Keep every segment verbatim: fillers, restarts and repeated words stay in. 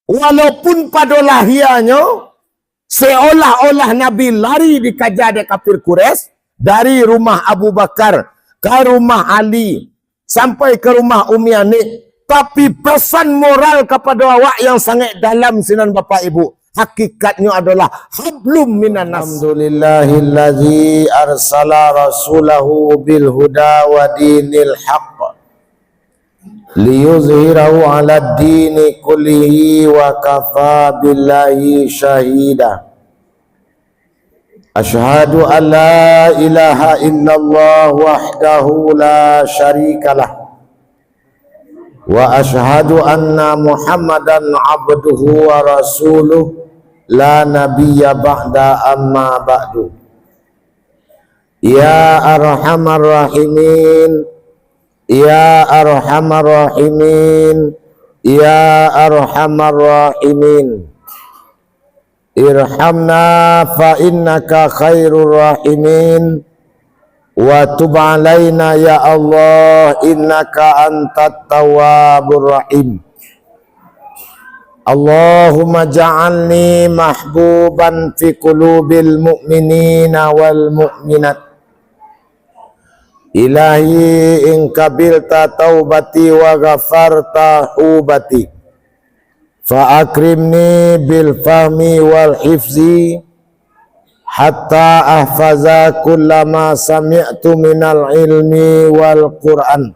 Walaupun pado lahianyo, seolah-olah Nabi lari dikaja dek kafir Quraisy, dari rumah Abu Bakar ka rumah Ali, sampai ka rumah Umi Anik, tapi pesan moral kapado awak yang sangaik dalam sinan Bapak Ibu. Hakikatnyo adolah hablum minan nas. Alhamdulillahilladzi arsala rasulahu bil huda wa dinil haqq liyuzhirahu 'alad dini kullihi wa kafa billahi syahida. Asyhadu an la ilaha illallah wahdahu la syarikalah. Wa asyhadu anna Muhammadan abduhu wa rasuluh la nabiyya ba'da, amma ba'du. Ya arhamar rahimin, ya arhamar rahimin, ya arhamar rahimin. Irhamna fa innaka khairur rahimin, wa tub alaina ya Allah innaka antat tawwabur rahim. Allahumma ja'alni mahbuban fi qulubil mu'minina wal mu'minat. Ilahi in qabilta taubati wa ghafarta hubati, fa akrimni bil fahmi wal hifzi, hatta ahfaza kullama sami'tu minal ilmi wal Qur'an.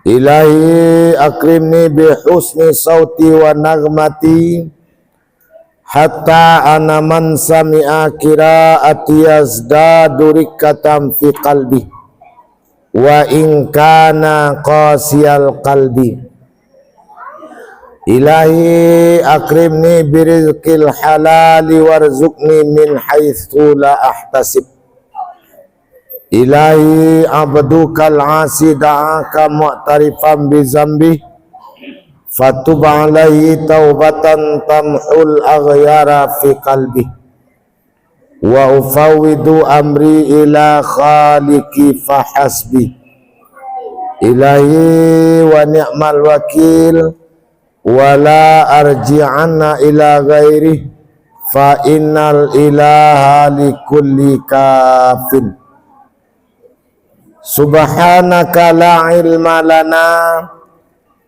Ilahi akrimni bi husni sauti wa nagmati, hatta ana man sami'a qiraati yazdadu riqqatan fi qalbi, wa in kana qasiyal qalbi. Ilahi akrimni birizqil halali warzuqni min haitsu la ahtasib. Ilahi abdukal asi da'aka mu'tarifan bizambih, fatub alaihi taubatan tamhul aghyara fi qalbih. Wa ufawwidu amri ila khaliqi fahasbi. Ilahi wa ni'mal wakil, wa la arji'anna ila ghairih, fa innal ilaha likulli kafin. Subhanaka la ilma lana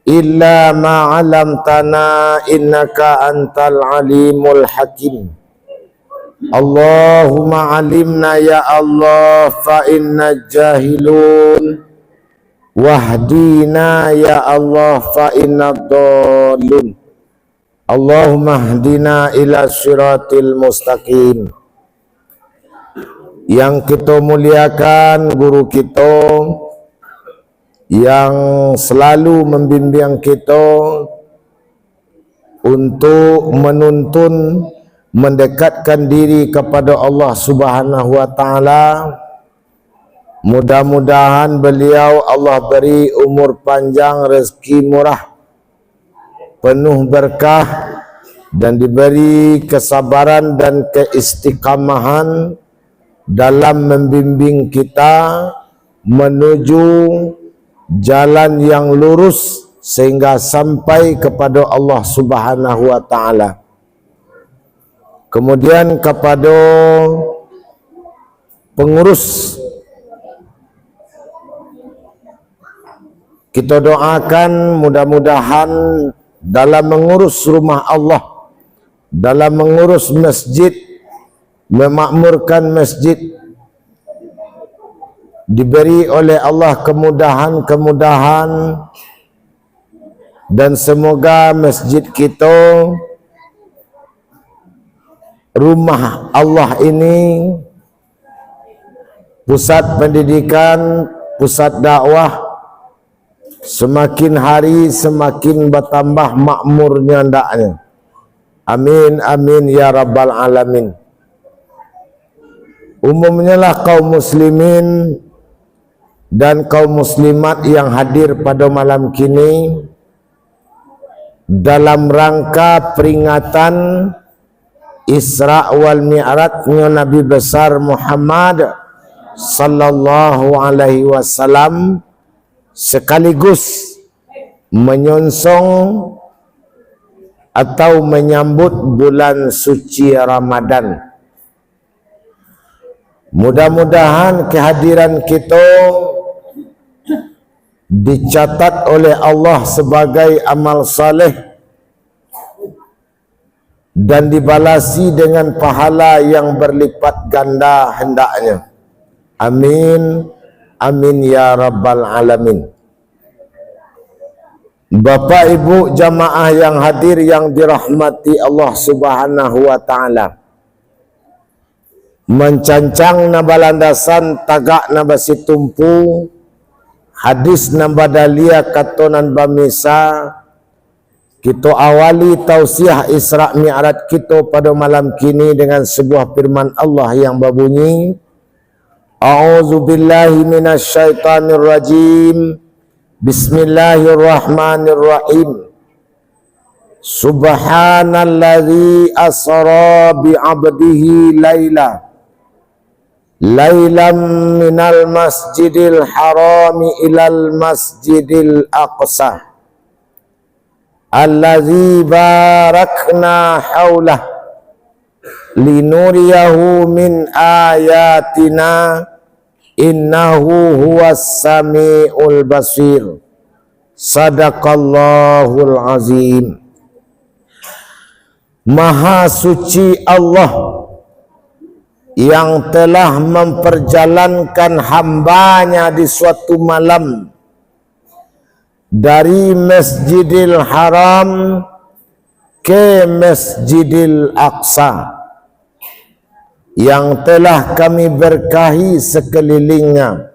illa ma 'allamtana innaka antal alimul hakim. Allahumma alimna ya Allah fa inna jahilun, wahdina ya Allah fa inna dhalun. Allahumma hdina ila siratil mustaqim. Yang kito muliakan guru kito, yang selalu membimbing kito untuk menuntun, mendekatkan diri kepada Allah Subhanahu wa Ta'ala. Mudah-mudahan beliau Allah beri umur panjang, rezeki murah, penuh berkah, dan diberi kesabaran dan keistiqamahan dalam membimbing kita menuju jalan yang lurus sehingga sampai kepada Allah Subhanahu wa Ta'ala. Kemudian kepada pengurus, kita doakan mudah-mudahan dalam mengurus rumah Allah, dalam mengurus masjid, memakmurkan masjid, diberi oleh Allah kemudahan-kemudahan, dan semoga masjid kita, rumah Allah ini, pusat pendidikan, pusat dakwah, semakin hari semakin bertambah makmurnya andaknya. Amin, amin, ya rabbal alamin. Umumnyalah kaum muslimin dan kaum muslimat yang hadir pada malam kini dalam rangka peringatan Isra wal Mi'rajnyo Nabi Besar Muhammad sallallahu alaihi wasallam, sekaligus menyonsong atau manyambut bulan suci Ramadan. Mudah-mudahan kehadiran kito dicatat oleh Allah sabagai amal saleh dan dibalasi dengan pahala yang berlipat ganda hendaknya. Amin. Amin ya rabbal alamin. Bapak Ibu jamaah yang hadir yang dirahmati Allah Subhanahu wa Ta'ala. Mancancang nan balandasan, tagak nan basitumpu, hadis nan badalia, kato nan bamisa, kito awali tausiah Isra Mi'raj kito pado malam kini dengan sabuah firman Allah yang babunyi, A'udzubillahi minasyaitonirrajim. Bismillahirrahmanirrahim. Subhanalladzi asra bi abdihi laila. Lailam minal masjidil harami ilal masjidil aqsa. Alladzi barakna haulah. Linuriyahu min ayatina, innahu huwas samiul basir. Sadaqallahul azim. Maha suci Allah yang telah memperjalankan hamba-Nya di suatu malam dari Masjidil Haram ke Masjidil Aqsa yang telah Kami berkahi sekelilingnya,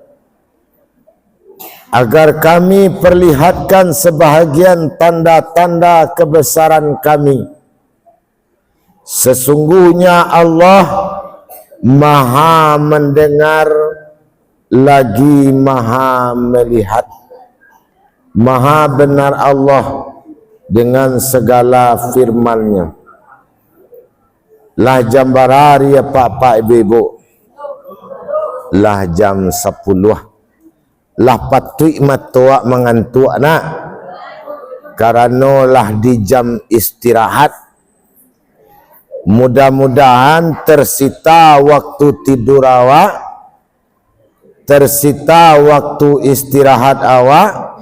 agar Kami perlihatkan sebahagian tanda-tanda kebesaran Kami. Sesungguhnya Allah Maha Mendengar lagi Maha Melihat. Maha benar Allah dengan segala firman-Nya. Lah jam bara ari, apak-apak, ibu-ibu? Lah jam sapuluah. Lah patuik mato awak mangantuak, nak, karano lah di jam istirahat. Mudah-mudahan tersita waktu tidur awak, tersita waktu istirahat awak,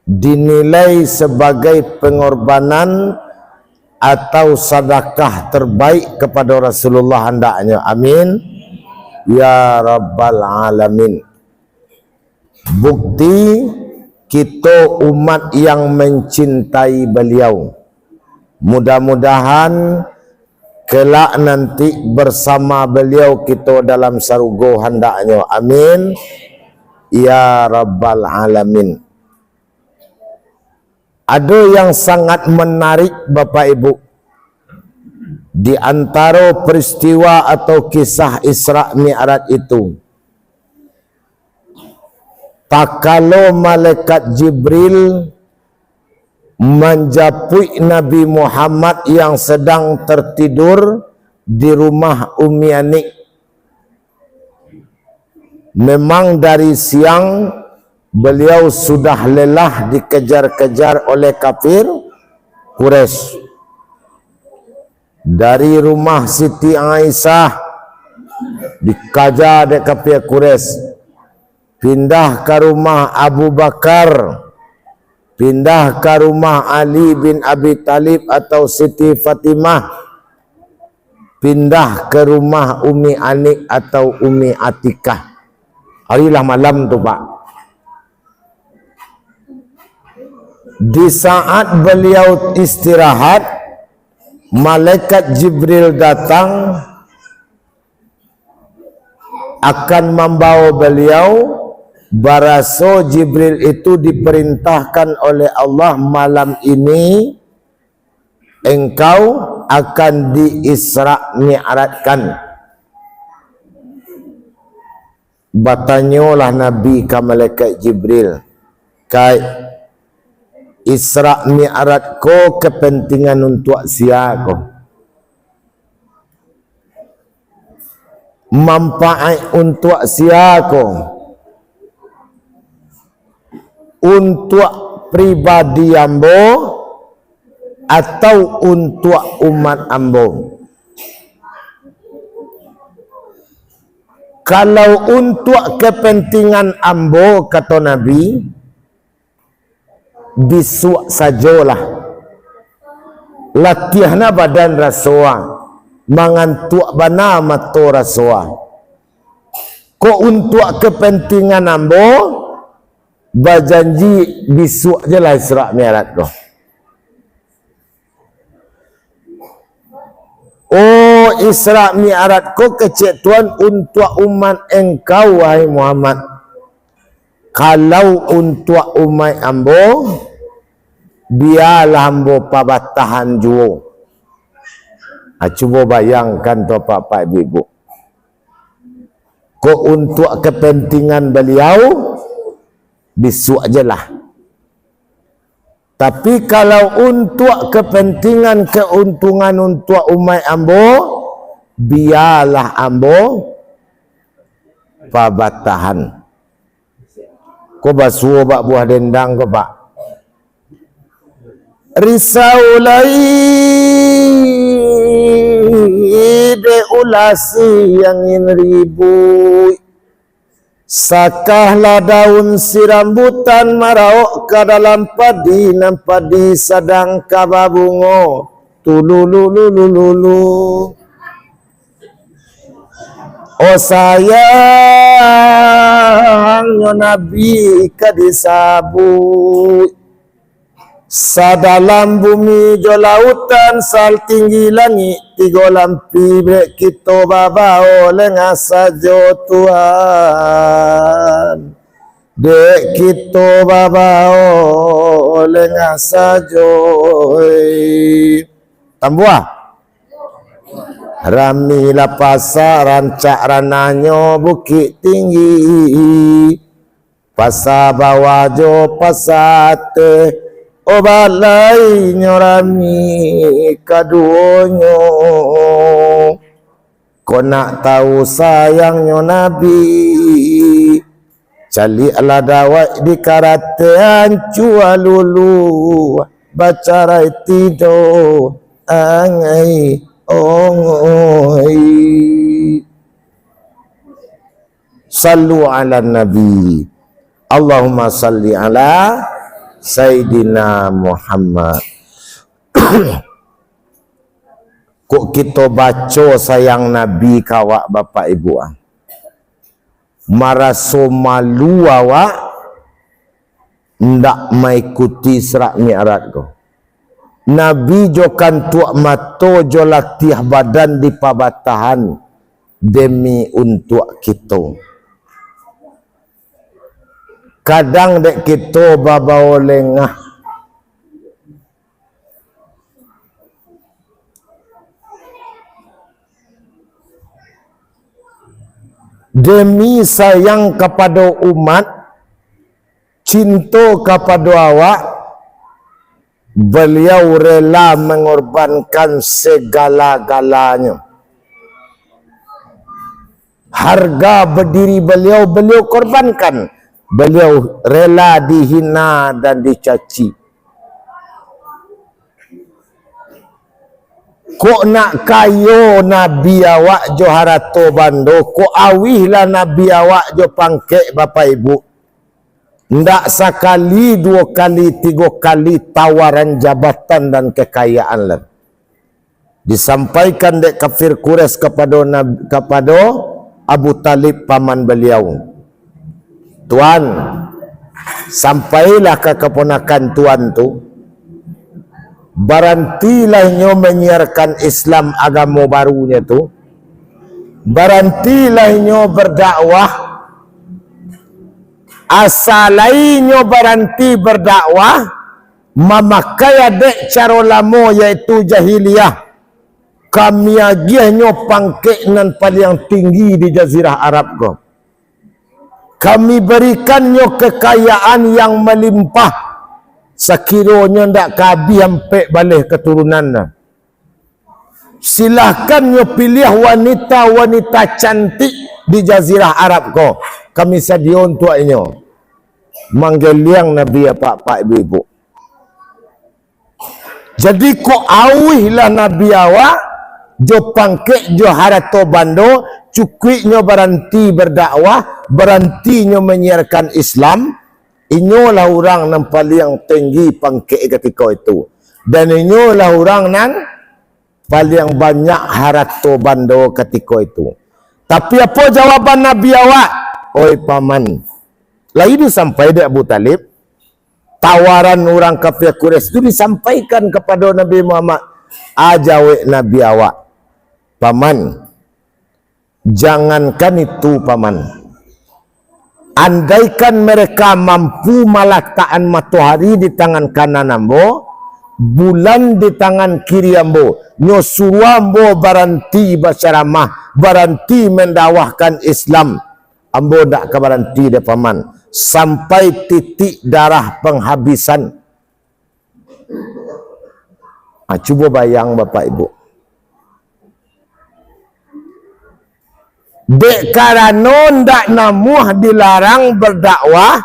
dinilai sebagai pengorbanan atau sadakah terbaik kepada Rasulullah hendaknya. Amin ya rabbal alamin. Bukti kito umat yang mencintai Beliau. Mudah-mudahan kelak nanti bersama Beliau kito dalam sarugo hendaknyo. Amin ya rabbal alamin. Ado yang sangat menarik, Bapak Ibu, di antaro peristiwa atau kisah Isra Mi'raj itu. Takalo malaikat Jibril manjapuik Nabi Muhammad yang sedang tertidur di rumah Umi Anik. Memang dari siang beliau sudah lelah dikejar-kejar oleh kafir Quraisy. Dari rumah Siti Aisyah dikaja dek kafir Quraisy, pindah ka rumah Abu Bakar, pindah ka rumah Ali bin Abi Thalib atau Siti Fatimah, pindah ka rumah Umi Anik atau Umi Atikah. Hari lah malam tu, Pak. Di saat beliau istirahat, malaikat Jibril datang akan mambawa beliau. Baraso Jibril itu diperintahkan oleh Allah, "Malam ini engkau akan di-Isra Mi'rajkan." Batanyolah Nabi ka malaikat Jibril, "Kai, Isra Mi'raj ko kepentingan untuak sia ko? Manfaat untuak sia ko? Untuak pribadi ambo, atau untuak umat ambo? Kalau untuak kepentingan ambo, kato Nabi, bisuak sajolah. Latiahlah badan raso, mangantuak bana mato raso. Kok untuak kepentingan ambo, bajanji bisuak je lah Isra Mi'raj ko. Oh, Isra Mi'raj ko kecek Tuhan untuak umat engkau, wahai Muhammad. Kalau untuak umaik ambo, bialah ambo pabatahan juo. Ah, cubo bayangkan tu, Apak-apak, Ibu-ibu. Kok untuak kepentingan baliau, bisuak je lah. Tapi kalau untuak kepentingan, keuntungan untuak umaik ambo, bialah ambo pabatahan. Ko basuo bak buah dendang ko, Pak. Risau lai dek ulah si angin ribuik. Sakahlah daun si rambutan maraok ka dalam padi, nan padi sadang ka babungo. Tululululululu. Oh, sayangnyo Nabi ka disabuik. Sadalam bumi jo lautan, satinggi langik tigo lampih, dek kito babao lengah sajo Tuhan. Dek kito babao lengah sajo, eh. Tambuah. Rami lah pasak, rancak ranahnyo bukik tinggi. Pasa bawah jo pasa ateh, oh, balainyo rami kaduonyo. Kok nak tahu sayangnyo Nabi, caliaklah dawai di karate, ancua lulu, bacarai tido, angai ongoi. Sallu ala Nabi. Allahumma salli ala Sayyidina Muhammad. Kok kito baco sayang Nabi ka awak, Bapak Ibu, ah, maraso malu awak ndak maikuti Isra Mi'raj ko. Nabi jo kantuak mato jo latiah badan di pabatahan demi untuak kito. Kadang dek kito babao lengah. Demi sayang kapado umat, cinto kapado awak, baliau rela mangorbankan sagala-galanyo. Harga badiri baliau, baliau korbankan. Baliau rela dihina dan dicaci. Kok nak kayo Nabi awak jo harato bando, kok awihlah Nabi awak jo pangkek, Bapak Ibu. Ndak sakali, duo kali, tigo kali tawaran jabatan dan kekayaan lah. Disampaikan dek kafir Quraisy kapado Nab-, kapado Abu Talib, paman baliau, "Tuan, sampailah ka kaponakan Tuan tu, barantilah inyo manyiarkan Islam, agamo barunyo tu, barantilah inyo berdakwah, asa lai inyo baranti berdakwah, mamakai adek caro lamo, yaitu jahiliah, kami agiahnyo pangkek nan paliang tinggi di Jazirah Arab ko. Kami barikannyo kekayaan yang malimpah, sakironyo ndak ka abih ampek baleh katurunannyo. Silahkan nyo piliah wanita-wanita cantik di Jazirah Arab ko, kami sadio untuak inyo." Manggeliang Nabi, apak-apak, ibu-ibu. Jadi, kok auihlah Nabi awak, jo pangkek, jo harato bando, cukuiknyo baranti berdakwah, barantinyo manyiarkan Islam, inyolah urang nan paliang tinggi pangkek katiko itu. Dan inyolah urang nan paliang banyak harato bando katiko itu. Tapi, apo jawaban Nabi awak? Oi Paman, lai disampai dek Abu Talib? Tawaran urang kafir Quraisy tu disampaikan kapado Nabi Muhammad. A jawek Nabi awak, "Paman, jangankan itu, Paman. Andaikan mereka mampu malatakan matohari di tangan kanan ambo, bulan di tangan kiri ambo, nyo suruah ambo baranti bacaramah, baranti mandawahkan Islam, ambo ndak ka baranti dek Paman, sampai titik darah penghabisan." Ha, cubo bayang, Bapak Ibu. Dek karano ndak namuah dilarang berdakwah,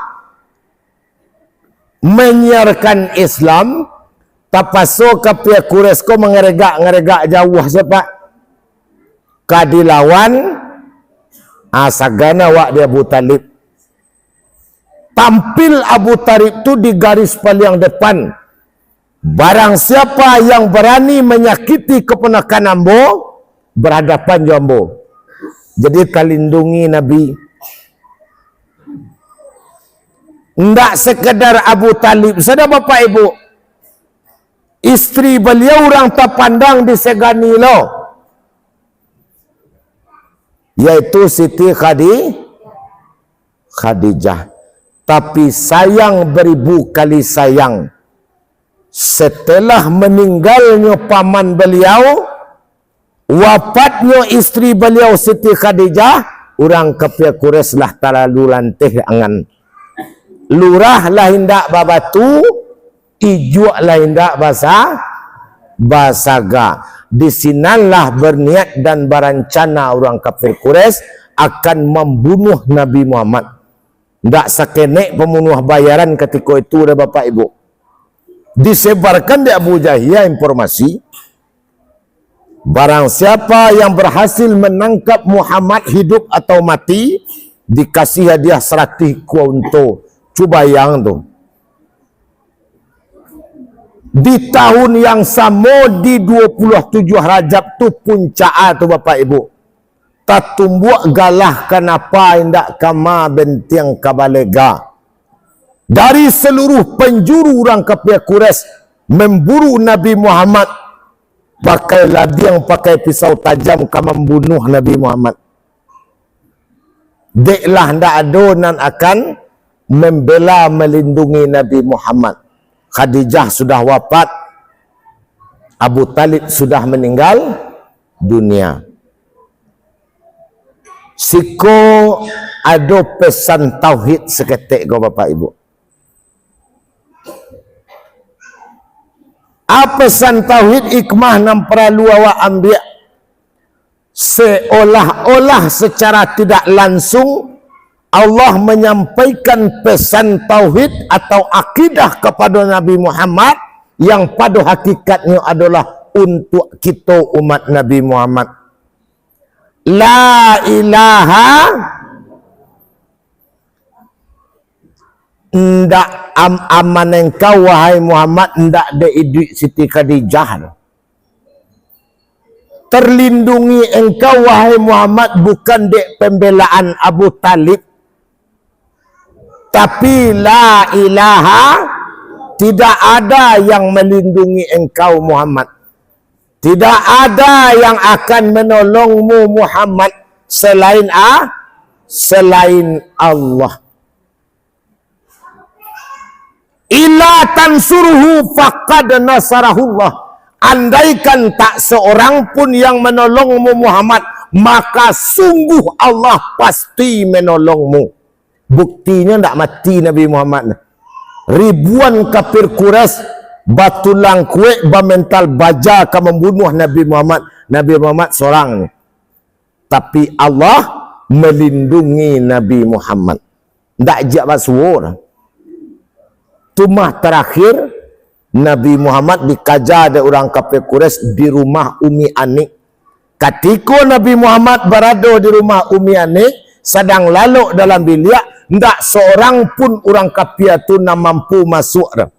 manyiarkan Islam, tapaso kafir Quraisy ko mangaregak-ngaregak jauah sapak ka dilawan, ah, sagana awak di Abu Talib. Tampil Abu Talib tu di garis paliang depan. Barang siapa yang barani manyakiti kaponakan ambo, barhadapan jo ambo. Jadi, talindungi Nabi. Ndak sekedar Abu Talib sajo, Bapak Ibu. Istri baliau urang tapandang di segani lo, yaitu Siti Khadi-, Khadijah. Tapi sayang beribu kali sayang, setelah meninggalnyo paman baliau, wafatnyo istri baliau Siti Khadijah, urang kafir Quraisy lah talalu lanteh angan. Lurah lah indak babatu, ijuak lah indak basa-, basaga. Di sinanlah berniat dan barancana urang kafir Quraisy akan mambunuah Nabi Muhammad. Ndak sakenek pamunuah bayaran katiko itu, deh, Bapak Ibu. Disebarkan dek Abu Jahia informasi, barang siapa yang berhasil menangkap Muhammad hidup atau mati, dikasih hadiah saratuih ekua unto. Cubo bayang tu. Di tahun yang samo, di dua puluh tujuh Rajab tu, puncak tu, Bapak Ibu. Tatumbuak galah kanapa indak kama bentiang ka balega. Dari seluruh penjuru urang kafir Quraisy memburu Nabi Muhammad, pakai ladiang, pakai pisau tajam ka mambunuah Nabi Muhammad. Dek lah ndak ado nan akan membela, melindungi Nabi Muhammad. Khadijah sudah wafat, Abu Talib sudah meninggal dunia. Siko ado pesan tauhid saketek ko, Bapak Ibu. A pesan tauhid, hikmah nan paralu awak ambiak? Seolah-olah secara tidak langsung Allah menyampaikan pesan tauhid atau akidah kepada Nabi Muhammad, yang pada hakikatnya adalah untuk kita umat Nabi Muhammad. La ilaha, ndak am-, aman engkau, wahai Muhammad, ndak dek iduik Siti Khadijah. Terlindungi engkau, wahai Muhammad, bukan dek pembelaan Abu Talib, tapi la ilaha, tidak ada yang melindungi engkau, Muhammad. Tidak ada yang akan menolongmu, Muhammad, selain a-, selain Allah. Illa tansuruhu faqad nasarahullah. Andaikan tak seorang pun yang menolongmu, Muhammad, maka sungguh Allah pasti menolongmu. Buktinyo, ndak mati Nabi Muhammad. Ribuan kafir Quraisy batulang kuek, bamental baja ka mambunuah Nabi Muhammad. Nabi Muhammad sorang. Tapi Allah melindungi Nabi Muhammad. Ndak jak basuo doh. Tu mah terakhir, Nabi Muhammad dikaja dek urang kafir Quraisy di rumah Umi Anik. Katiko Nabi Muhammad barado di rumah Umi Anik, sadang lalok dalam biliak, ndak sorang pun urang kafir tu nan mampu masuak doh.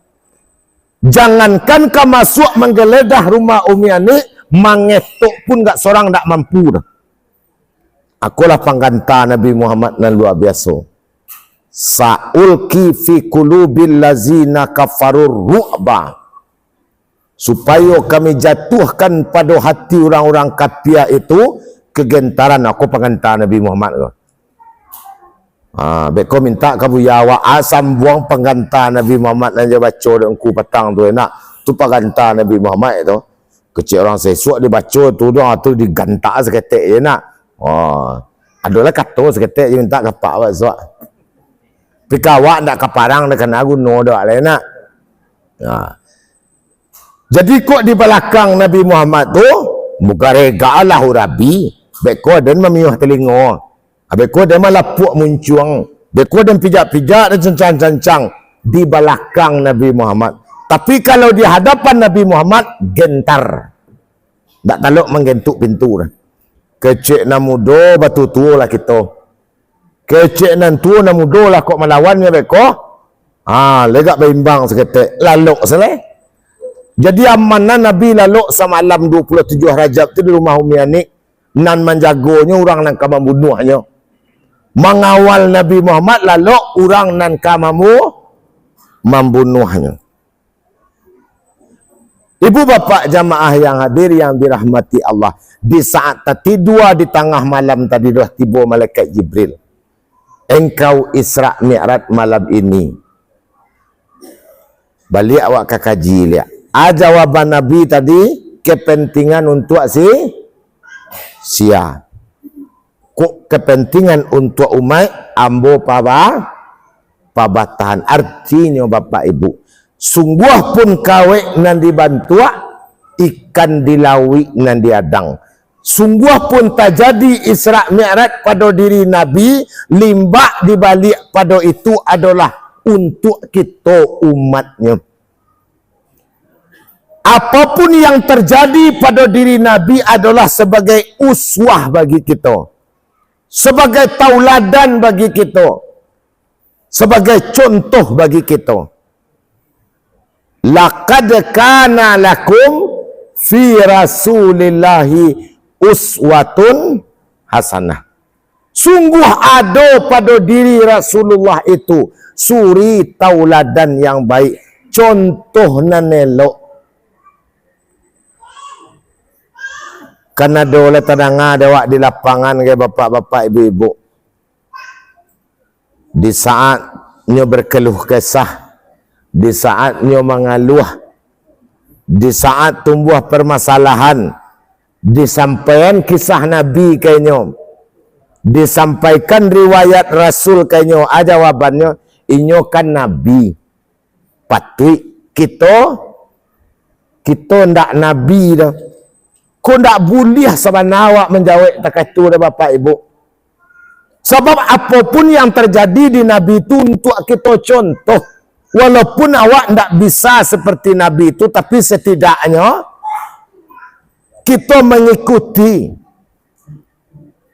Jangankan ka masuak manggeledah rumah Umi Anik, mangetok pun ndak sorang ndak mampu doh. Akolah pangganta Nabi Muhammad nan luar biaso. "Sa'ulqi fi qulubil lazina kafarur ru'ba." Supayo kami jatuahkan pado hati urang-urang kafir itu kegentaran. Ako pangganta Nabi Muhammad ko. Ha, beko mintak ka buya awak, ah, sambuang pangganta Nabi Muhammad nan jo baco dek ngku patang tu, enak. Tu pangganta Nabi Muhammad tu. Kecek urang sesuak dibaco tu doh, ah, tu digantak saketek je nak. Ha. Adolah kato saketek je mintak ka apak awak suak. Tapi ka awak ndak ka parang, ndak kana guno doh lai nak. Ha. Jadi kok di balakang Nabi Muhammad tu, mugarega lah urabi, beko den mamiuah talingo, beko den malapuak muncuang, beko den pijak-pijak dan cancang-cancang di balakang Nabi Muhammad. Tapi kalau di hadapan Nabi Muhammad, gentar. Ndak talok manggentuk pintu dah. Kecek nan mudo batutuo lah kito. Kecek nan tuo nan mudo lah kok malawannyo beko. Ha, legak baimbang saketek, lalok salah. Jadi amanah Nabi lalok samalam dua puluh tujuh Rajab tu di rumah Umi Anik, nan manjagonyo urang nan ka mambunuahnyo. Mangawal Nabi Muhammad lalok urang nan ka mamu-, mambunuahnyo. Ibu bapak jamaah yang hadir yang dirahmati Allah, di saat tatidua di tangah malam tadi doh tibo malaikat Jibril. Engkau Isra Mi'raj malam ini. Baliak awak ka kaji liak. A jawaban Nabi tadi, kepentingan untuak si sia. Kok kepentingan untuak umaik, ambo paba-, pabatahan. Artinyo, Bapak Ibu, sungguah pun kawek nan dibantuak, ikan di lauik nan diadang. Sungguah pun tajadi Isra Mi'raj pado diri Nabi, limbak dibaliak pado itu adolah untuak kito umatnyo. Apapun yang terjadi pado diri Nabi adolah sabagai uswah bagi kito, sabagai tauladan bagi kito, sabagai contoh bagi kito. "Laqad kana lakum fi Rasulillahi uswatun hasanah." Sungguh ado pado diri Rasulullah itu suri tauladan yang baik, contoh nan elok. Kan ado lah tadanga dek awak di lapangan, ke bapak-bapak, ibu-ibu. Di saat nyo berkeluh kesah, di saat nyo mangaluah, di saat tumbuah permasalahan, disampaian kisah Nabi ka inyo, disampaikan riwayat Rasul ka inyo, a jawabannyo, inyo kan Nabi. Patuik kito, kito ndak Nabi doh. Ko ndak buliah sabana awak manjawek takah tu doh, Bapak Ibu. Sabab apopun yang terjadi di Nabi tu untuak kito contoh. Walaupun awak ndak bisa seperti Nabi tu, tapi setidaknyo kito mengikuti,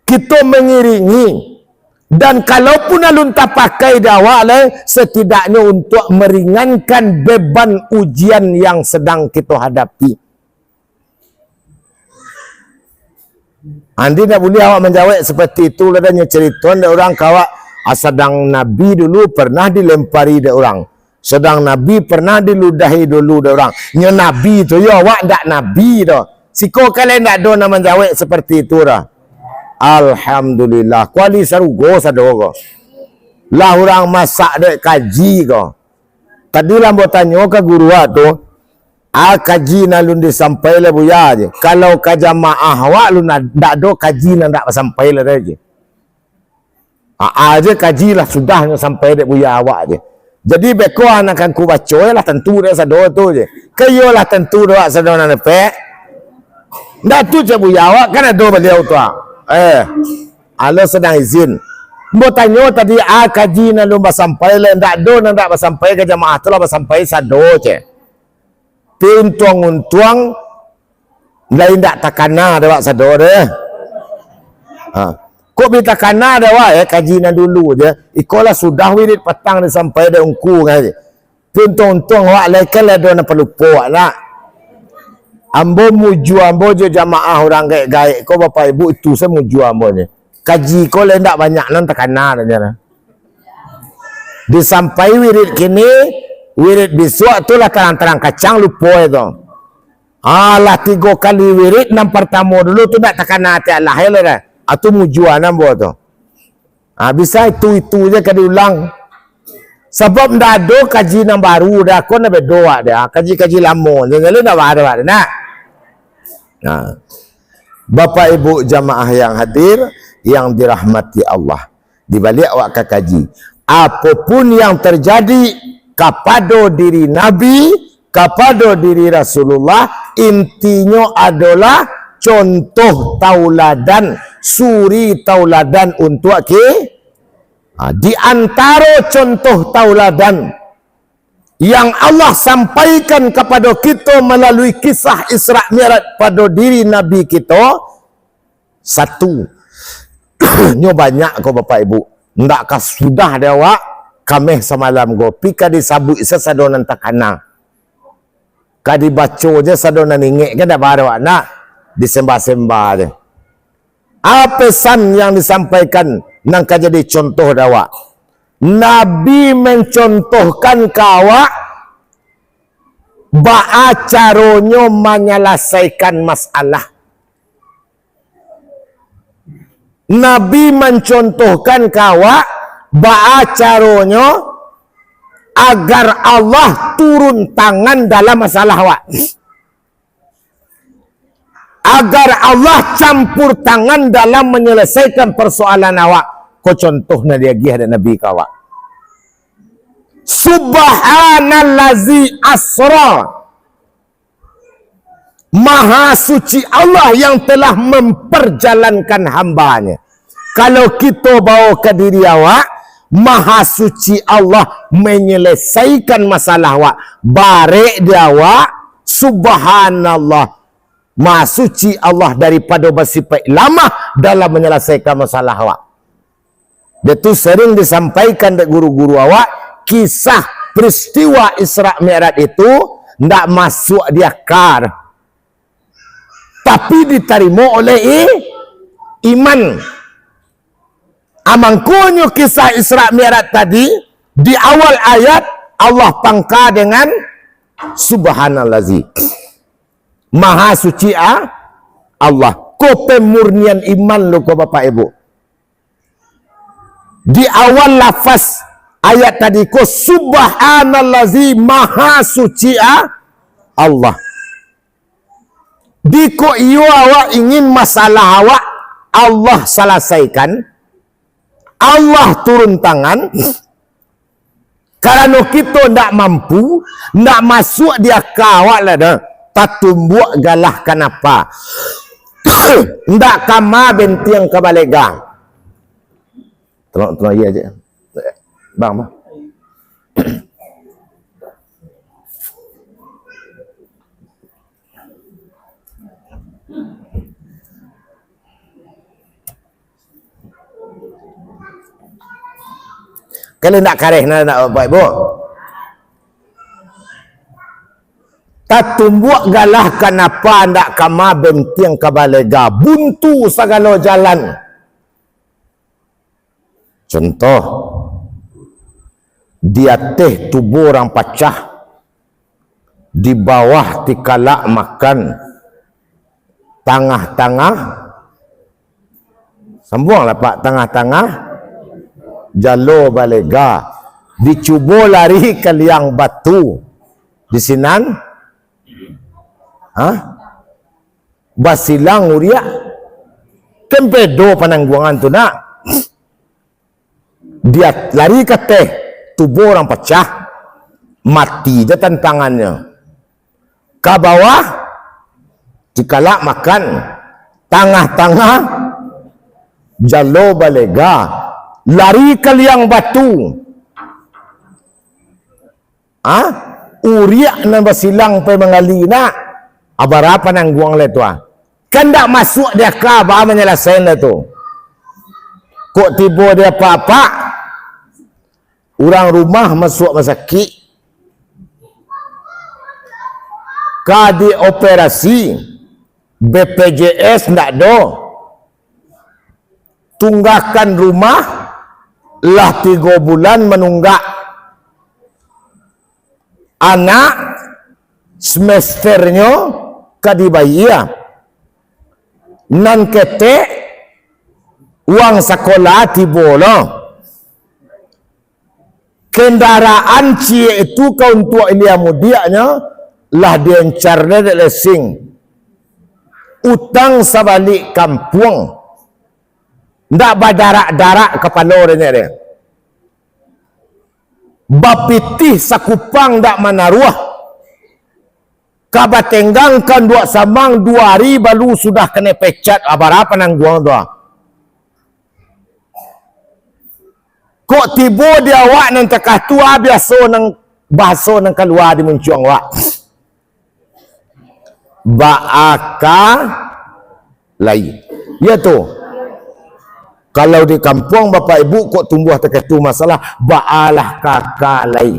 kito mangiringi, dan kalaupun alun tapakai di awak lai, setidaknyo untuak meringankan beban ujian yang sedang kito hadapi. Andi ndak buliah awak manjawek seperti itu, lah dah nyo carito dek urang ka awak, ah, sadang Nabi dulu pernah dilempari dek urang. Sadang Nabi pernah diludahi dulu dek urang. Nyo Nabi tu yo, awak ndak Nabi doh. Siko kalian ndak ado nan manjawek seperti itu doh. Alhamdulillah, kuali sarugo sado ko. Lah urang masak dek kaji ko. Tadi lah ambo tanyo ka guru awak tu, a kaji nan alun disampai lah buya je. Kalau ka jamaah awak alun ndak ado kaji nan ndak basampai lah dah je. Aa je kaji lah sudah nyo sampai dek buya awak je. Jadi beko nan ka ngku baco lah tantu dek sado tu je. Ka iyo lah tantu dek awak sado nan dapek. Ndak tu cek buya awak kan ado baliau tu ah. Eh, alo sadang izin. Ambo tanyo tadi a kaji nan alun basampai lah, ndak ado nan ndak basampai ka jamaah tu lah basampai sado cek. Tapi untuang-untuang, lai indak takana dek awak sado deh. Ha. Kok bi takana dek awak, eh, kaji nan dulu je. Iko lah sudah wirid patang disampai dek ungku ngai. Tapi untuang-untuang awak lai kan lah ado nan palupo awak nak. Ambo mujua ambo jo jamaah urang gaek-gaek ko, Bapak Ibu, itu se mujua ambo nyo. Kaji ko lai indak banyak nan takana dek nyo. Disampai wirid kini, wirid bisuak tu lah tarang-tarang kacang lupo itu. Alah tigo kali wirid, nan partamo dulu tu ndak takana ati alah, yo lah dah. Ah, tu mujua nan ambo tu. Ah, bisa itu-itu je ka diulang. Sabab ndak ado kaji nan baru dah, ko nan bedo awak dah. Kaji-kaji lamo je, jadi ndak baru dah, nak. Nah. Bapak Ibu jamaah yang hadir, yang dirahmati Allah. Di baliak awak ka kaji, apo pun yang terjadi kapado diri Nabi, kapado diri Rasulullah, intinyo adolah contoh tauladan, suri tauladan untuak ki-, ha, di antaro contoh tauladan yang Allah sampaikan kapado kito malalui kisah Isra Mi'raj pado diri Nabi kito, satu. Nyo banyak ko, Bapak Ibu. Ndak ka sudah dek awak, kameh samalam ko. Pi ka disabuik sasado nan takana. Ka dibaco je sado nan ingek, kan ndak baa awak nak disembah-sembah je. Apo pesan yang disampaikan nan ka jadi contoh dek awak? Nabi mencontohkan ka awak baa caronyo manyalasaikan masalah. Nabi mancontohkan ka awak baa caronyo agar Allah turun tangan dalam masalah awak. Agar Allah campur tangan dalam manyalasaikan parsoalan awak. Ko contoh nan diagiah dek Nabi ka awak. Subhanallazi asra. Maha suci Allah yang telah memperjalankan hamba-Nya. Kalau kito bawa ka diri awak, Maha suci Allah menyelesaikan masalah awak. Barek di awak, subhanallah. Maha suci Allah daripado basipaik lamah dalam manyalasaikan masalah awak. Itu sering disampaikan dek guru-guru awak, kisah peristiwa Isra Mi'raj itu ndak masuak di aka, tapi ditarimo oleh i-, iman. A, mangkonyo kisah Isra Mi'raj tadi, di awal ayat, Allah pangka dengan Subhanallazi. Maha suci a-, Allah. Ko pemurnian iman lo ko, Bapak Ibu. Di awal lafaz ayat tadi ko, Subhanallazi, Maha Suci a-, Allah. Di ko iyo awak ingin masalah awak Allah salasaikan, Allah turun tangan, karano kito ndak mampu, ndak masuak di aka awak lah dah, tatumbuak galah kanapa? Ndak kama bentiang ka balega. Tolong, tolong iya aja. Bang, bang. Kalau ndak kareh, nah, ndak, Bapak Ibu. Tatumbuak galah kanapa, ndak kama bentiang ka balega, buntu sagalo jalan. Contoh, di ateh tubuah urang pacah, di bawah tikalak makan, tangah-tangah, sambuanglah, Pak, tangah-tangah jalo balega, dicubo lari ka liang batu, di sinan, ha? Basilang uriak, kan bedo panangguangan tu, nak. Dia lari ka ateh, tubuah urang pacah, mati je tantangannyo. Ka bawah, tikalak makan, tangah-tangah, jalo balega, lari ka liang batu. Ah? Uriak nan basilang pai manggali nak. Abara panangguang lai tu ah. Kan ndak masuak di aka ba manyalasaian lai tu. Kok tibo di apak-apak, urang rumah masuak masakik, ka dioperasi, B P J S ndak do, tunggakan rumah lah tigo bulan manunggak, anak semesternyo ka dibayia, nan ketek uang sakolah tibo lo. Kendaraan ciek itu ka untuak ilia mudiaknyo lah diencar dek lesing. Utang sabalik kampuang. Ndak badarak-darak kapalo dek nyo deh. Bapitih sakupang ndak manaruah. Ka batenggang ka unduak samang duo ari baru sudah kanai pecat, abara panangguang tu ah. Kok tibo di awak nan takah tu ah, biaso nan, bahaso nan kalua di muncuang awak. Baa ka lai. Iyo tu. Kalau di kampuang Bapak Ibu kok tumbuah takah tu masalah, baalah ka ka lai.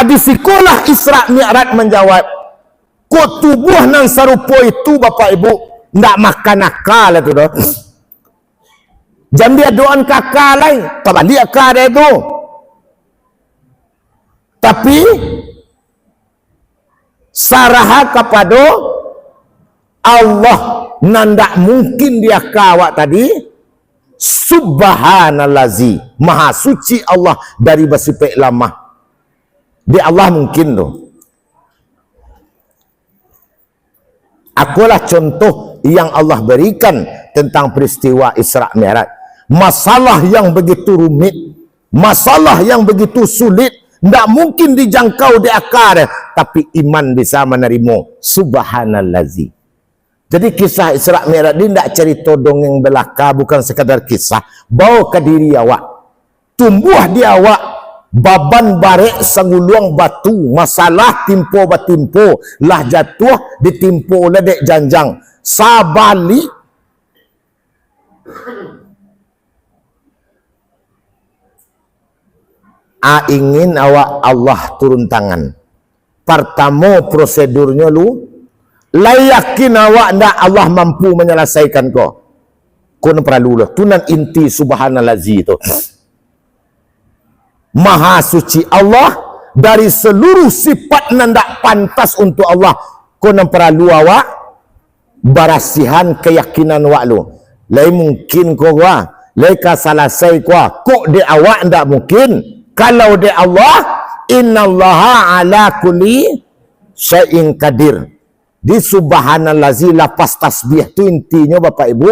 Di sikolah Isra Mi'raj manjawab, kok tubuah nan sarupo itu, Bapak Ibu, ndak makan aka lah tu doh. Jan diadoan ka aka lai, tabaliak aka dek tu. Tapi, saraha kapado Allah nan ndak mungkin di aka awak tadi, Subhanallazi, Maha Suci Allah dari basifek lamah. Di Allah mungkin tu. Akolah contoh yang Allah berikan tentang peristiwa Isra Mi'raj. Masalah yang begitu rumit, masalah yang begitu sulit, ndak mungkin dijangkau di aka, tapi iman bisa manarimo. Subhanallazi. Jadi, kisah Isra Mi'raj ni ndak carito dongeng belaka, bukan sekadar kisah. Bao ka diri awak. Tumbuah di awak baban barek sanguluang batu, masalah timpo batimpo, lah jatuah ditimpo lah dek janjang. Sabalik, a ingin awak Allah turun tangan. Partamo prosedurnyo lu, lai yakin awak ndak Allah mampu manyalasaikan ko? Ko nan paralu lah. Tu nan inti subhanallazi tu. Maha suci Allah dari seluruh sifat nan ndak pantas untuk Allah. Ko nan paralu awak barasihan kayakinan wak lu. Lai mungkin ko gua, lai ka salasai ko, kok dek awak ndak mungkin. Kalau dek Allah, innallaha ala kulli syai'in qadir. Di subhanallazi lapas tasbih tu intinyo, Bapak Ibu,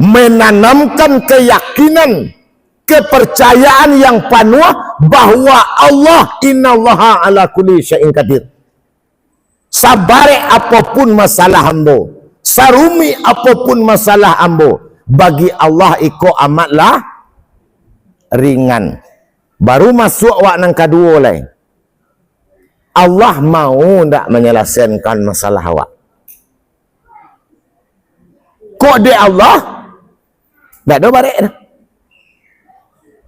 menanamkan keyakinan, kepercayaan yang panuah bahwa Allah, innallaha ala kulli syai'in qadir. Sabarek apopun masalah ambo, sarumik apopun masalah ambo, bagi Allah iko amatlah ringan. Baru masuak wak nan kaduo lai. Allah mau ndak manyalasaikan masalah awak? Kok dek Allah, ndak ado barek dah.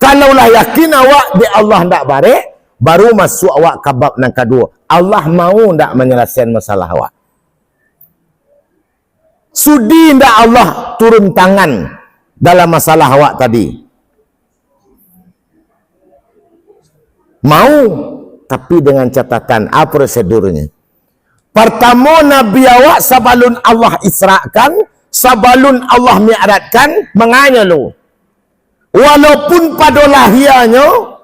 Kalau lah yakin awak dek Allah ndak barek, baru masuak awak ka bab nan kaduo. Allah mau ndak manyalasaikan masalah awak? Sudi ndak Allah turun tangan dalam masalah awak tadi? Mau, tapi dengan catatan, a prosedurnyo. Partamo, Nabi awak sabalun Allah israkan, sabalun Allah mi'rajkan, manganyo lu. Walaupun pado lahianyo,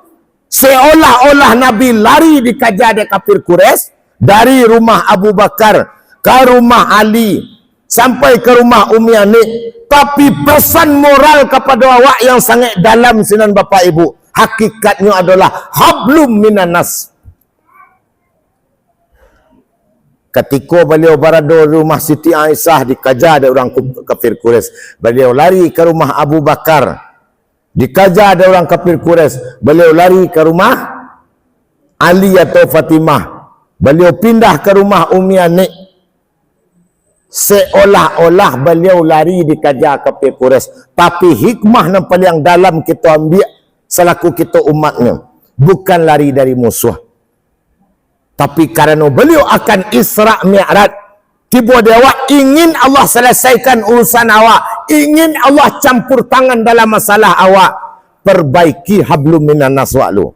seolah-olah Nabi lari dikaja dek kafir Quraisy, dari rumah Abu Bakar ka rumah Ali, sampai ka rumah Umi Anik, tapi pesan moral kapado awak yang sangaik dalam sinan, Bapak Ibu, hakikatnyo adolah hablum minannas. Katiko baliau barado di rumah Siti Aisyah, dikaja dek urang ku-, kafir Quraisy. Baliau lari ka rumah Abu Bakar, dikaja dek urang kafir Quraisy. Baliau lari ka rumah Ali atau Fatimah, baliau pindah ka rumah Ummi Anik, seolah-olah baliau lari dikaja kafir Quraisy. Tapi hikmah nan paliang dalam kito ambiak salaku kito umatnyo, bukan lari dari musuh. Tapi karano baliau akan Isra Mi'raj, tibo di awak, ingin Allah salasaikan urusan awak, ingin Allah campur tangan dalam masalah awak, perbaiki hablum minan nas awak lu.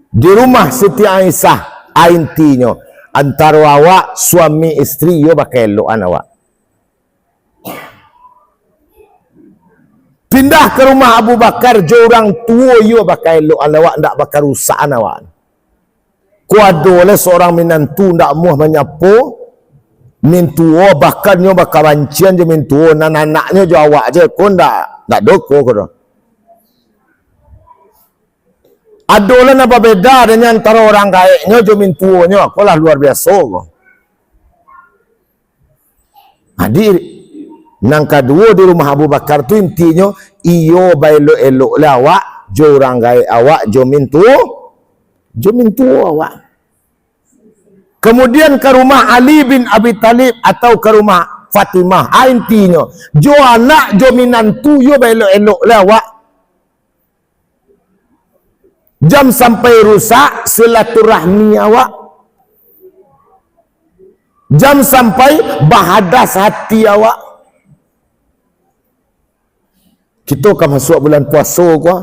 Di rumah Siti Aisyah, a intinyo, antaro awak, suami istri, iyo bakaelokan awak. Pindah ka rumah Abu Bakar, jo urang tuo iyo bakaelokan awak, ndak bakarusakan awak. Ko ado lai surang minantu ndak amuah manyapo, mintuo, bahkan nyo bakabancian jo mintuo, nan anaknyo jo awak je, ko ndak, ndak do ko, ko do. Ado lah nan babeda dek nyo antaro urang gaeknyo jo mintuonyo, ko lah luar biaso ko. Jadi, nan kaduo di rumah Abu Bakar tu intinyo, iyo baelok-elok lah awak, jo urang gaek awak, jo mintuo, jo mintuo awak. Kemudian ka rumah Ali bin Abi Thalib atau ka rumah Fatimah. Ah, intinyo, jo anak, jo minantu, iyo baelok-elok lah awak. Jan sampai rusak silaturahmi awak. Jan sampai bahadas hati awak. Kito ka masuak bulan puaso ko.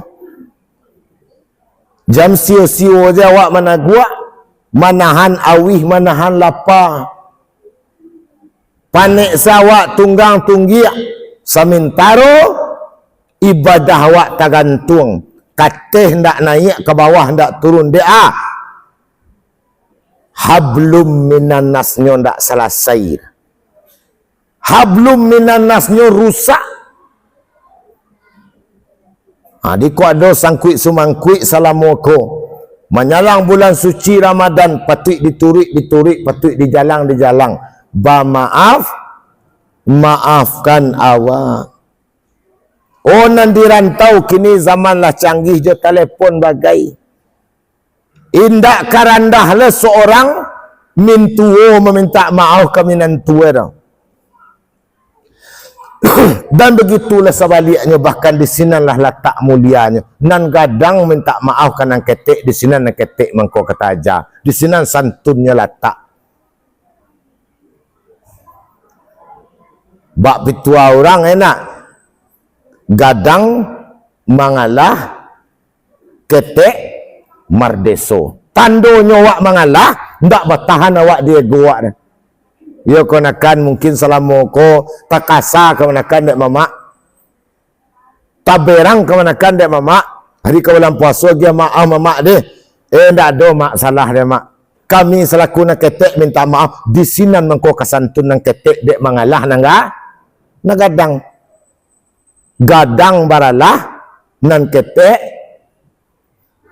Jan sio-sio je awak managuak, manahan auih, manahan lapa. Panek se awak tunggang tunggiak, samintaro ibadah awak tagantuang, ka ateh ndak naiak, ka bawah ndak turun, dek ah. Hablum minannasnyo ndak salasai. Hablum minannasnyo rusak. Ha, di ko ado sangkuik sumangkuik salamo ko. Manyalang bulan suci Ramadan, patuik dituruik, dituruik, patuik dijalang, dijalang. Bamaaf, maafkan awak. Oh, nan di rantau kini zaman lah canggih jo telepon bagai. Indak ka randah lah seorang mintuo mamintak maaf ka minantu e tu. Dan begitulah sabaliaknyo, bahkan di sinan lah latak mulianyo. Nan gadang mintak maaf ka nan ketek, di sinan nan ketek mangko ka taja. Di sinan santunnyo latak. Bak pitua urang enak. Gadang mangalah, ketek mardeso. Tandonyo awak mangalah, ndak batahan awak di ego awak tu. Iyo, kamanakan mungkin salamo ko takasa kamanakan dek mamak. Taberang kamanakan dek mamak. Hari ka bulan puaso agiah maaf mamak deh. Eh, ndak ado mak salah deh mak. Kami salaku nan ketek minta maaf. Di sinan mangko ka santun nan ketek dek mangalah nan ga-, nan gadang. Gadang baralah, nan ketek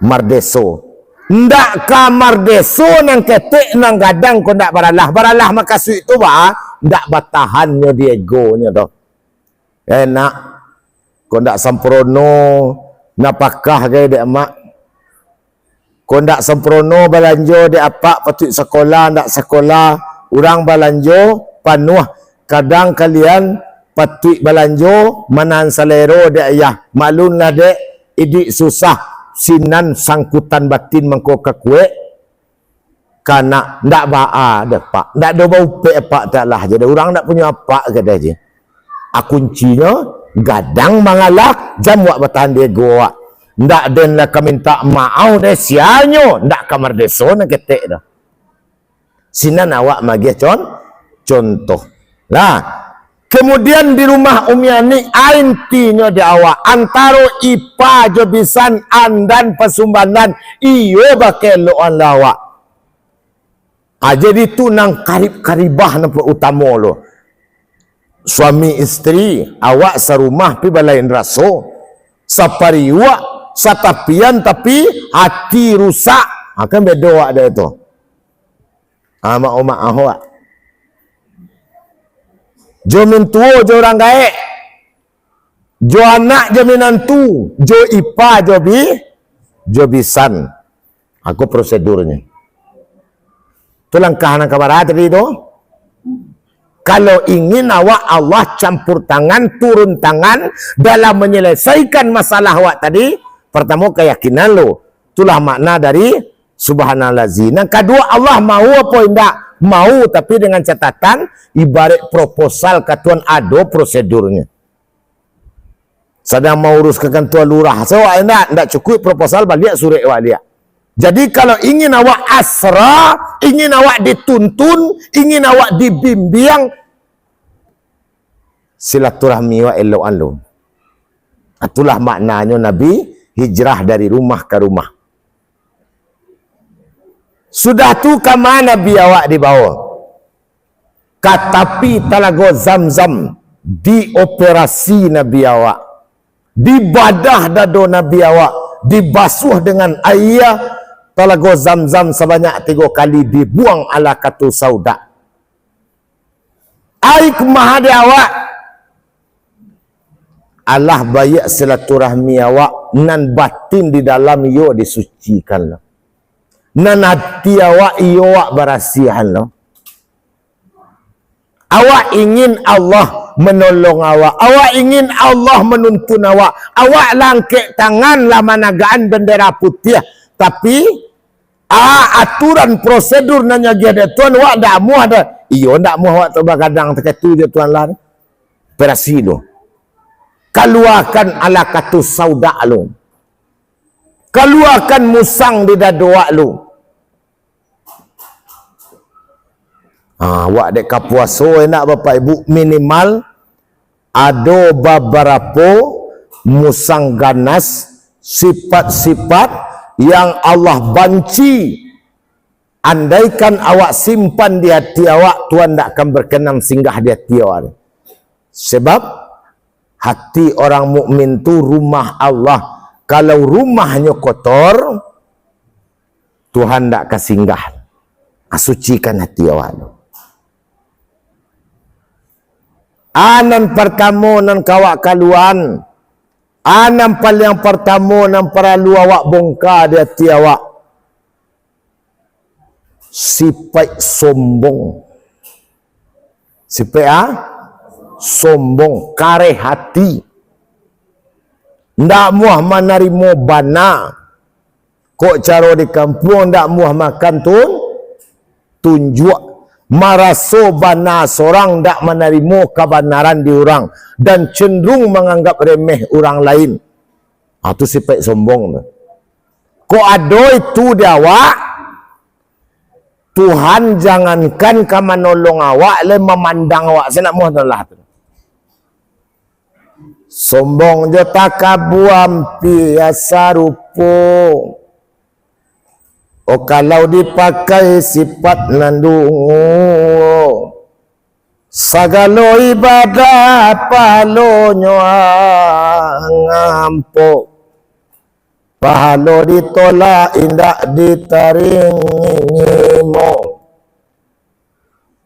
mardeso. Ndak ka mardeso nan ketek, nan gadang ko ndak baralah. Baralah makasuik tu ba, ndak batahannyo di egonyo tu. Enak. Ko ndak samprono napakah gai dek mak. Ko ndak samprono balanjo dek apak, patuik sakolah, ndak sakolah, urang balanjo panuah. Kadang kalian patuik balanjo manahan salero dek ayah. Maklumlah dek, iduik susah, sinan sangkutan batin mangko ka kuek. Kanak, ndak baa dek pak, ndak ado baupek apak, taklah je dek urang ndak punyo apak, kadeh je. A, kuncinyo, gadang mangalah, jan awak batahan di ego awak. Ndak den lah ka mintak maaf deh, sianyo ndak ka mardeso nan ketek doh. Sinan awak magiah con-, contoh. Lah, kemudian di rumah Umi Ani, a, intinyo di awak, antaro ipa jo bisan, andan pasumbandan, iyo bakelokan lah awak. A, jadi tu nan karib-karibah nan utamo lo. Suami isteri, awak sarumah pi balain raso. Sapariuak, satapian tapi hati rusak. Ha, kan bedo awak dek tu. Ha, mak umak awak. Jo mintuo, jo urang gaek. Jo anak, jo minantu, jo ipa, jo bi-, jo bisan. Aku prosedurnyo. Tu langkah nan kabara tadi tu. Kalau ingin awak Allah campur tangan, turun tangan dalam menyelesaikan masalah awak tadi, pertamo kayakinan lo. Itulah makna dari subhanallazi. Nan kaduo, Allah mau apo indak? Mau, tapi dengan catatan, ibarat proposal ka Tuhan ado prosedurnyo. Sadang maurus ka kantua lurah. So, awak indak, indak cukuik proposal, baliak surek baliak. Jadi, kalau ingin awak asra, ingin awak dituntun, ingin awak dibimbiang, silaturahmi awak elokan lo. Itulah maknanyo Nabi hijrah dari rumah ka rumah. Sudah tu, kama Nabi awak dibawa? Ka tapi Talago Zamzam, dioperasi Nabi awak, dibadah dado Nabi awak, dibasuah dengan aia Talago Zamzam sabanyak tigo kali, dibuang Alaqatu Sauda. Ai kemah di awak, alah baiak silaturahmi awak, nan batin di dalam iyo disucikan lo. Nan ati awak iyo awak barasiahan lo. Awak ingin Allah manolong awak. Awak ingin Allah manuntun awak. Awak lah angkek tangan, lah managaan bendera putiah. Tapi, a, aturan prosedur nan nyo agiah dek Tuhan, awak ndak amuah doh. Iyo, ndak amuah awak tu bagadang takatu jo Tuhan lah. Operasi tu. Kaluakan alaqatu sauda lu. Kaluakan musang di dado awak lu. Ha, awak dek ka puaso, enak Bapak Ibu, minimal ado babarapo musang ganas, sifat-sifat yang Allah banci. Andaikan awak simpan di hati awak, Tuhan ndak akan berkenan singgah di hati awak. Sebab hati orang mukmin tu rumah Allah. Kalau rumahnyo kotor, Tuhan ndak ka singgah. Ah, sucikan hati awak tu. A nan partamo nan ka awak kaluaan, a nan paliang partamo nan paralu awak bongka di hati awak, sipaik sombong. Sipaik a? Sombong, kareh hati. Ndak muah manarimo bana. Kok caro di kampuang, ndak muah makan tun-, tunjuak. Maraso bana sorang, ndak manarimo kabanaran di urang, dan cenderung manganggap remeh urang lain. Ha, tu sipaik sombong tu. Kok ado itu di awak, Tuhan jangankan ka manolong awak, lai mamandang awak, sanak muah tu lah tu. Sombong jo takabua ampia sarupo. Oh, kalau dipakai sifat nan dungo, sagalo ibadah pahalonyo ang-, ampo. Pahalo ditolak indak ditarimo.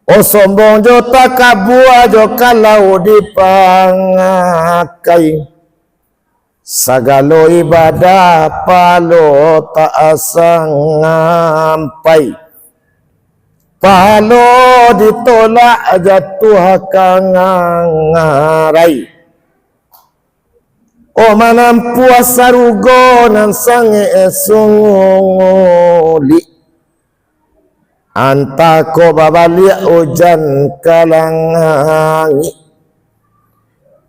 Oh, sombong jo takabua jo kalau dipangakai, sagalo ibadah pahalo tak sampai. Pahalo ditolak jatuah ka ngarai. Oh, manampuah sarugo nan sangek sungulik. Antah ko babaliak ujan ka langik.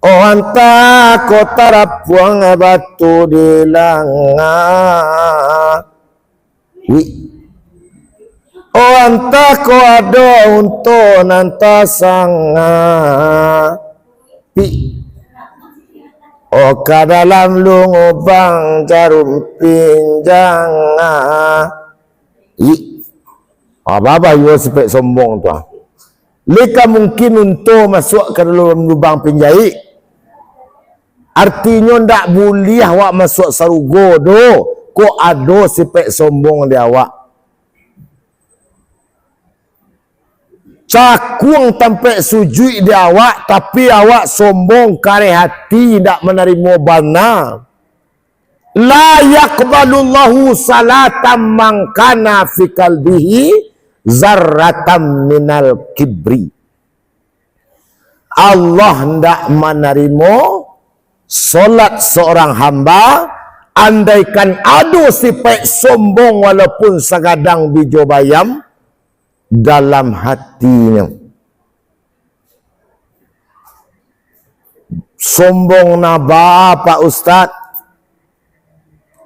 Oh, antah ko tarapuang batu di langik. Wih. Oh, antah ko ado unto nan tasangapik. Oh, ka dalam lungubang jarum pinjang. Ih. Ah, babah juo sifat sombong tu, ah. Lai ka mungkin unto masuak ka dalam lubang pinjaik. Artinyo, ndak buliah awak masuak sarugo doh, kok ado sifat sombong di awak. Cakuang tampek sujuik di awak, tapi awak sombong, kareh hati, indak manarimo bana. La yaqbalullahu salata man kana fi qalbihi zarratam minal kibri. Allah ndak manarimo solat seorang hamba, andaikan ado sipaik sombong walaupun sagadang bijo bayam dalam hatinyo. Sombong na ba, Pak Ustaz?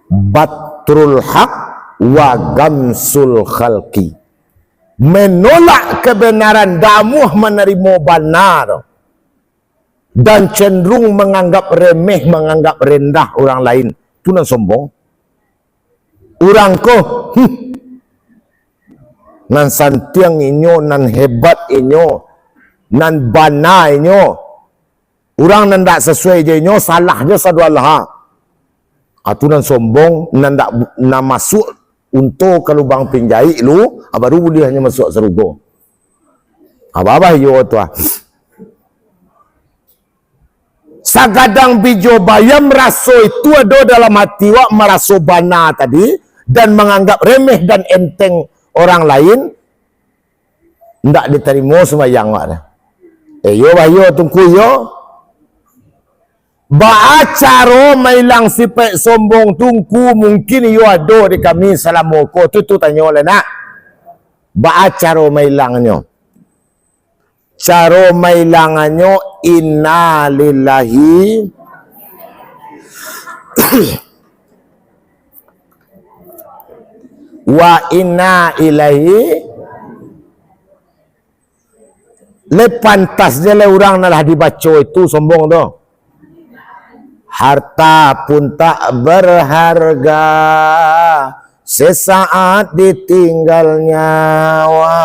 Batrul haq wa gamsul khalqi. Menolak kebenaran, damuah manarimo bana tu. Dan cenderung menganggap remeh, menganggap rendah orang lain. Tu nan sombong. Urang ko, hmm, nan santiang inyo, nan hebat inyo, nan bana inyo. Urang nan dak sasuai jo inyo, salah jo sadoalaha. Ah, tu nan sombong, nan dak, nan masuak unto ka lubang pinjaik lu, ah, baru buliahnyo masuak sarugo. Ah, babah iyo tu, ah. Sagadang bijo bayam raso itu ado dalam hati wak, maraso bana tadi, dan manganggap remeh dan enteng orang lain, ndak ditarimo sumbayang wak tu. Eh, iyo bah iyo, Tungku, iyo. Baa caro mailang sipaik sombong, Tungku? Mungkin iyo ado di kami salamo ko tu, tu tanyo lah nak. Baa caro mailangnyo? Caro mailangannyo, inna lillahi wa inna ilaihi. Lai pantas je lai urang nan lah dibaco itu sombong tu. Harta pun tak berharga, sesaat ditinggal nyawa.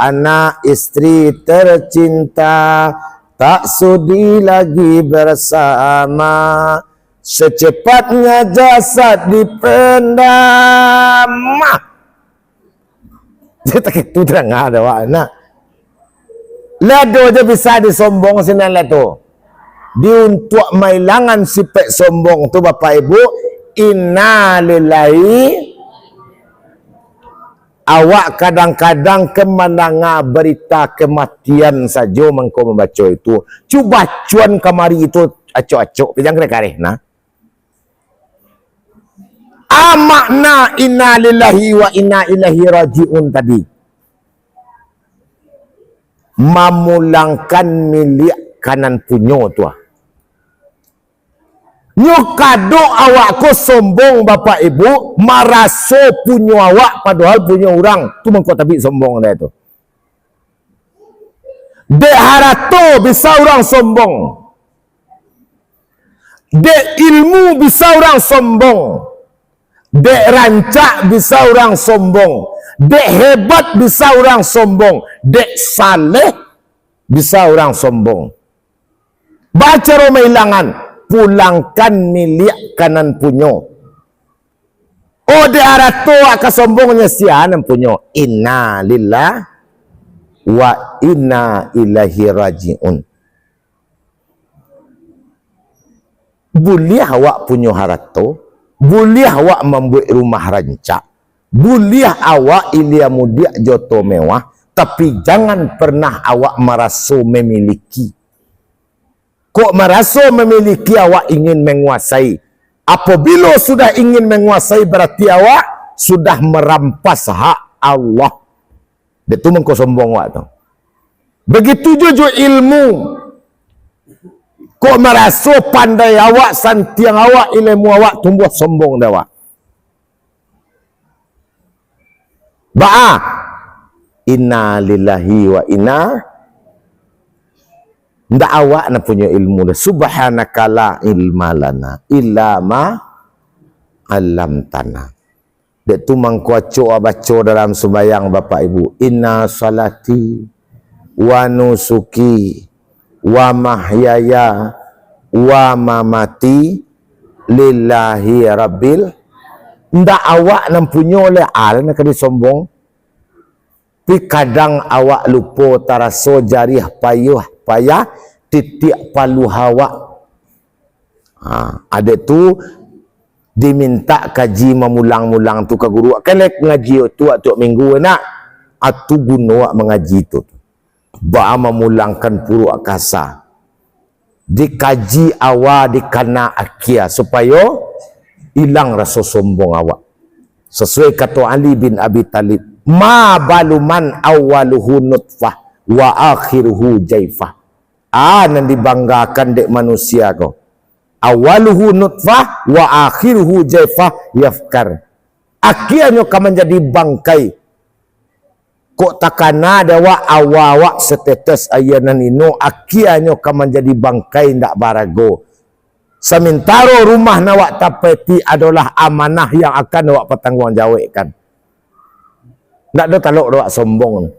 Anak istri tercinta, tak sudi lagi bersama. Secepatnya jasad dipendam. Jadi tak itu terang ada awak nak. Lah ado je bisa disombong sinan lah tu. Di untuak mailangan sipaik sombong tu, Bapak Ibu, inna lillahi, awak kadang-kadang ka mandanga barita kamatian sajo mangko mambaco itu. Cubo bacoan kamari itu acok-acok, pai jan kareh-kareh nah. A makna inna lillahi wa inna ilaihi raji'un tadi? Mamulangkan miliak ka nan punyo tu ah. Nyo kadok awak ko sombong, Bapak Ibu, maraso punyo awak, padohal punyo urang. Tu mangko tabik sombong dek tu. Dek harato bisa urang sombong. Dek ilmu bisa urang sombong. Dek rancak bisa urang sombong. Dek hebat bisa urang sombong. Dek saleh bisa urang sombong. Baa caro mailangan? Pulangkan miliak ka nan punyo. Oh, dek harato ka sombongnyo, sia nan punyo. Inna lillah wa inna ilaihi raji'un. Buliah awak punyo harato, buliah awak mambuek rumah rancak, buliah awak ilia mudiak jo oto mewah, tapi jangan pernah awak maraso mamiliki. Kok maraso mamiliki, awak ingin manguasai. Apabilo sudah ingin manguasai, bararti awak sudah marampas hak Allah. Dek tu mangko sombong awak tu. Bagitu juo jo ilmu. Kok maraso pandai awak, santiang awak, ilmu awak, tumbuah sombong dek awak. Baa? Inna lillahi wa inna. Ndak awak nan punyo ilmu doh. Subhanaka la ilma lana illa ma 'allamtana. Dek tu mangko acok awak baco dalam sumbayang, Bapak Ibu. Inna salati wa nusuki wa mahyaya wa mamati lillahi rabbil. Ndak awak nan punyo lai, a nan ka disombong. Tapi kadang awak lupo, taraso jariah payuah payah titiak paluah awak. Ha, adek tu Dimintak kaji mamulang-mulang tu ka guru. Kelek ngaji tu waktu minggu nak. Atu guno awak mangaji tu. Baa mamulangkan puruak kasa. Dikaji awa, dikana akia, supayo ilang raso sombong awak. Sasuai kato Ali bin Abi Thalib, "Ma balu man awwaluhu nutfah wa akhiruhu jaifah." A nan dibanggakan dek manusia ko. "Awwaluhu nutfah wa akhiruhu jaifah, yafkar." Akianyo ka manjadi bangkai. Kok takana dek awak, awa awak satetes aia nan ino, akianyo ka manjadi bangkai indak barago. Samantaro rumah nan awak tapati adolah amanah yang akan awak patangguangjawekkan. Ndak ado talok dek awak sombong.